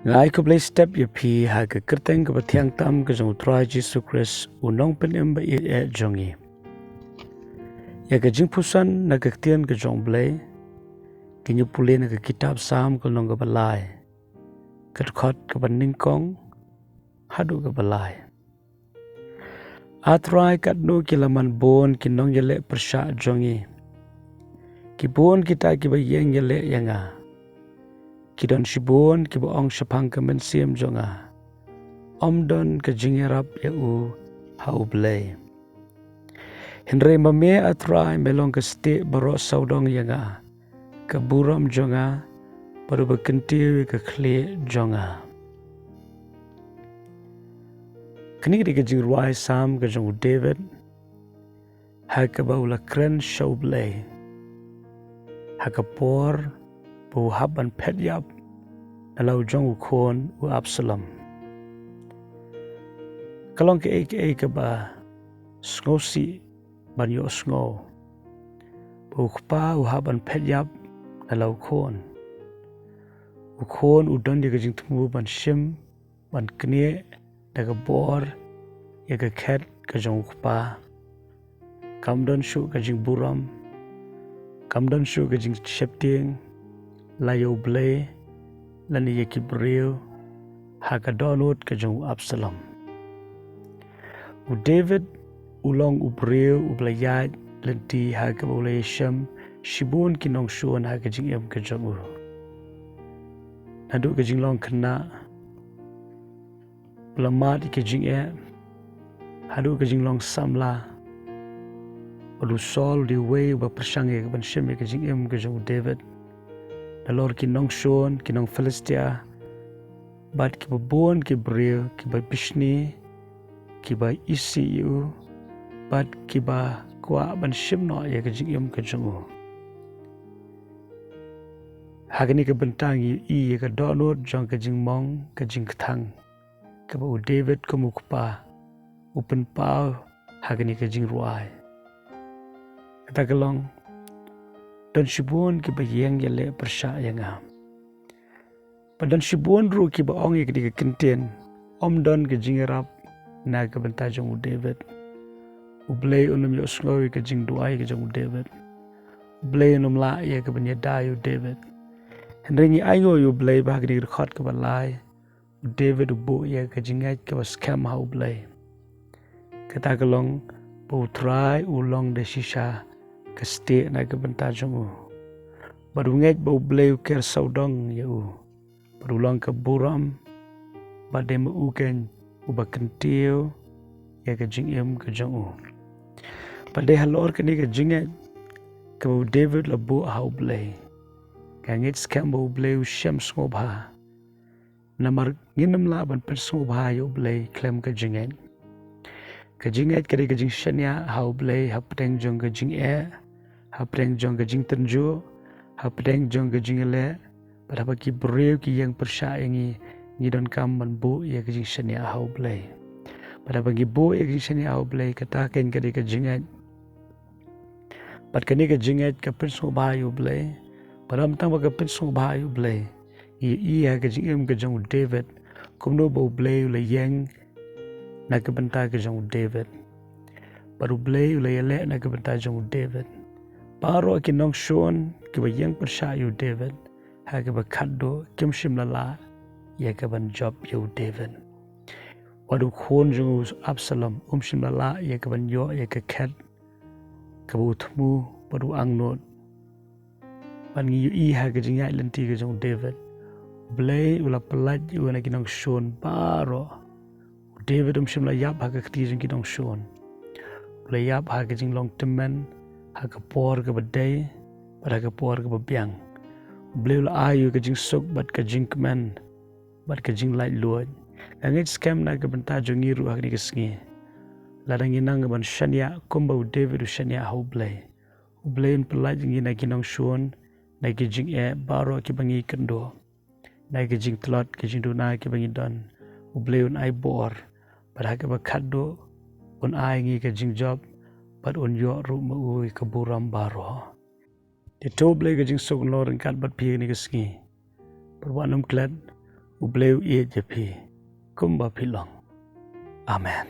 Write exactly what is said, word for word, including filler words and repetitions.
Nga ai khublei step ïa phi ha ka kyrteng kaba thiang tam ka jong U Trai Jisu Khrist, u nongpynim ba ïeit jong ngi. Ïa ka jingpuson na ka ktien ka jong U Blei, ka ngi pule na ka kitab Salm ka lynnong kaba lai, ka dkhot kaba nyngkong haduh kaba lai. A Trai, katno ki la man bun ki nongïaleh pyrshah jong ngi, ki bun kita kiba ïeng ïaleh ïa nga. Ki don shibun kiba ong shaphang ka mynsiem jong nga, ym don ka jingïarap ïa u ha U Blei. Hynrei ma me, A Trai, me long ka stieh baroh sawdong ïa nga, ka burom jong nga, bad uba kyntiew ïa ka khlieh jong nga. Kane ka dei ka jingrwai Salm ka jong u David, ha kaba u la kren sha U Blei ha ka por ba u hap ban phet ïap na la u jong u khun u Absalom. Ka long kaei kaei kaba sngewsih ban ïohsngew ba u kpa u hap ban phet ïap na la u khun. U khun u don ïa ka jingthmu ban shim, ban knieh da ka bor ïa ka khet ka jong u kpa. Kam don shuh ka jingburom, kam don shuh ka jingsheptieng, la ïa U Blei lane ïa ki briew, ha ka dohnud ka jong u Absalom. U David u long u briew uba la ïaid lynti ha kaba u la ïashem shibun ki nongshun ha ka jingim ka jong u. Naduh ka jinglong khynnah, u la mad ïa ka jingeh, haduh ka jinglong samla. Bad u Saul u dei uwei uba pyrshang ïa ka ban shim ïa ka jingim ka jong u David. Nalor ki nongshun, ki nong Philistia, bad kiba bun ki briew, kiba bishni, kiba isih ïa u, bad kiba kwah ban shim noh ïa ka jingim ka jong u. Ha kane ka bynta ngi ïohi ïa ka dohnud jong ka jingmong ka jingkthang kaba u David kum u kpa u pynpaw ha kane ka jingrwai. Kata ka long, don shibun kiba ïeng ïaleh pyrshah ïa nga. Bad don shibun ruh kiba ong ïa kane ka kyntien, ym don ka jingïarap na ka bynta jong u David. U Blei un ym ïohsngew ïa ka jingduwai ka jong u David. U Blei un ym lah ïa ka ban ïada ïa u David. Hynrei ngi ainguh ïa u Blei ba ha kane ka dkhot kaba lai, u David u buh ïa ka jingngeit kaba skhem ha u Blei. Kata ka long ba u Trai u long da shisha ka stieh na ka bynta jong u. Bad u ngeit ba u Blei u ker sawdong ïa u. Bad u long ka burom, bad dei ma u keiñ uba kyntiew ïa ka jingim ka jong u. Bad dei halor kane ka jingngeit kaba u David la buh ha u Blei. Ka ngeit skhem ba u Blei u shem sngewbha. Namar ngin ym lah ban pynsngewbha ïa u Blei khlem ka jingngeit. Ka jingngeit ka dei ka jingshaniah ha u Blei hapdeng jong ka jingeh, hapdeng jong ka jingtynjuh, hapdeng jong ka jingïaleh, bad haba ki briew ki ïeng pyrshah ïa ngi, ngi donkam ban buh ïa ka jingshaniah ha u Blei. Bad haba ngi buh ïa ka jingshaniah ha u Blei, kata keiñ ka dei ka jingngeit. Bad kane ka jingngeit ka pynsngewbha ïa u Blei. Bad ym tang ba ka pynsngewbha ïa u Blei, ngi ïohi ha ka jingim ka jong u David kumno ba u Blei u la ïeng na ka bynta ka jong u David. Bad u Blei u la ïaleh na ka bynta jong u David. Baroh ki nongshun kiba ïeng pyrshah ïa u David ha kaba khatduh kim shym la lah ïa ka ban jop ïa u David. Wat u khun jong u Absalom um shym la lah ïa ka ban ïoh ïa ka khet kaba u thmu bad u angnud. Bad ngi ïohi ha ka jingïaid lynti ka jong u David, u Blei u la pyllait ïa u na ki nongshun baroh. U David um shym la ïap ha ka kti jong ki nongshun. U la ïap ha ka jinglong tymmen, ha ka por kaba dei bad ha ka por kaba biang. U Blei u la ai ïa u ka jingsuk bad ka jingkmen bad ka jinglaitluid. Nga ngeit skhem na ka bynta jong ngi ruh ha kane ka sngi, lada ngi nang ban shaniah kumba u David u shaniah ha u Blei, u Blei un pyllait ïa ngi na ki nongshun, na ki jingeh baroh kiba ngi kynduh, na ki jingtlot ki jingduna kiba ngi don. U Blei un ai bor, bad ha kaba khatduh un ai ïa ngi ka jingjop, bad un ïoh ruh ma u ïa ka burom baroh. Te to u Blei ka jingsuk un long ryngkat bad phi ha kane ka sngi. Bad wat nym klet, U Blei u ïeit ïa phi kumba phi long. Amen.